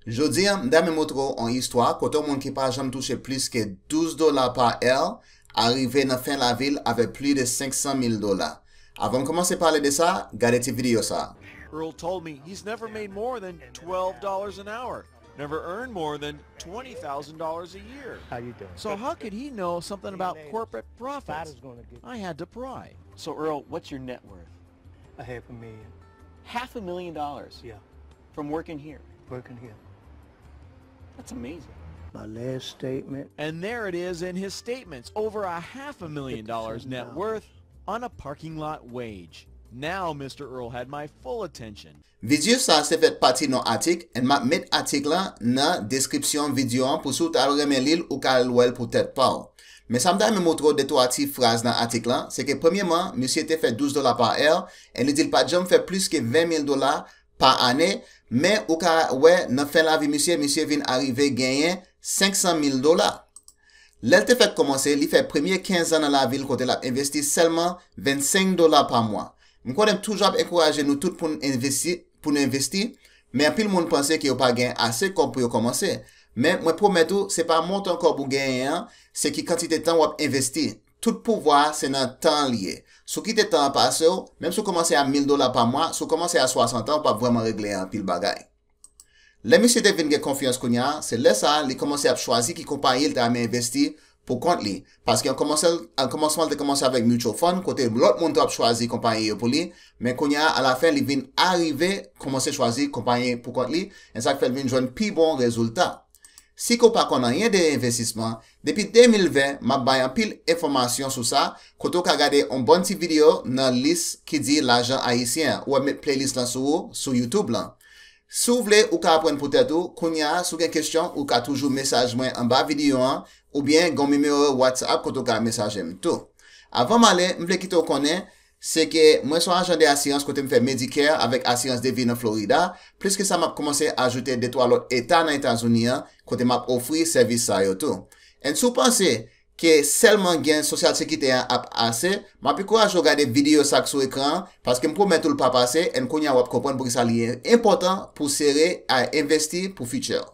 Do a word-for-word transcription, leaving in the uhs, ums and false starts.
Jodi a, m ta renmen montre w yon istwa kote yon moun ki pa janm touche plis ke douz dola pa è arive nan fen lavi l avèk plis de senk san mil dola. Avan m kòmanse pale de sa, gade ti videyo sa a. Earl told me he's never made more than twelve dollars an hour, never earned more than twenty thousand dollars a year. How you doing? So how could he know something about Millionaires. Corporate Fighter's Profits? Gonna get I had to pry. So Earl, what's your net worth? A half a million. Half a million dollars Yeah, from working here. Working here. That's amazing. My last statement. And there it is in his statements, over a half a million dollars net Fifty-seven thousand. Worth on a parking lot wage. Now Mister Earl had my full attention. Videyo sa a se fèt pati nan atik, and m ap met atik la nan deskripsyon videyo an pou si w ta renmen li l, ou ka al wè l pou tèt pa w. Men sa m ta renmen montre w de twa ti fraz nan atik la, se ke premyeman, misye te fè douz dola pa è, and li di l pa t janm fè plis ke ven mil dola pa ane, men ou ka wè nan fen lavi misye, misye vin arive genyen senk san mil dola. Lè l te fèk kòmanse, li fè premye kenz an nan lavi l kote l ap envesti sèlman vennsenk dola pa mwa. M konnen m toujou ap ankouraje nou tout pou n envesti, pou n envesti, men anpil moun panse ke yo pa gen ase kòb pou yo kòmanse. Men mwen pwomèt ou, se pa montan kòb ou genyen an, se ki kantite tan w ap envesti. Tout pouvwa a se nan tan an li ye. Si w kite tan an pase w, menm si w kòmanse a mil dola pa mwa, si w kòmanse a swasant an, ou p ap vrèman regle anpil bagay. Lè misye te vin gen konfyans kounye a, se lè sa a li kòmanse ap chwazi ki konpayi l ta renmen envesti pou kont li. Paske an kòmansman, an kòmansman, li te kòmanse avèk mutual fund, kote lòt moun tou ap chwazi konpayi yo pou li, men kounye a, alafen, li vin arive kòmanse chwazi konpayi pou kont li, e sa k fè l vin jwenn pi bon rezilta. Si ke w pa konn anyen de envestisman, depi de mil ven, m ap bay anpil enfòmasyon sou sa, kote w ka gade yon bon ti videyo nan lis ki di Lajan Ayisyen an. Ou wè m met playlist lan sou ou, sou YouTube lan. Si w vle, ou ka aprann pou tèt ou. Kounye a, si w gen kesyon, ou ka toujou mesaj mwen anba videyo an, oubyen gen yon nimewo WhatsApp kote w ka mesaje m tou. Avan m ale, m vle kite w konnen, se ke mwen se yon ajan de asirans kote m fè Medicare avèk asirans de vi nan Florida. Plis ke sa, m ap kòmanse ajoute de twa lòt eta nan Etazini an, kote m ap ofri sèvis sa yo tou. And si w panse ke sèlman gen Social Security an ap ase, m ap ankouraje w gade videyo sa k sou ekran an, paske m pwomèt ou l p ap ase, and kounye a w ap konprann poukisa li enpòtan pou sere a envesti pou future.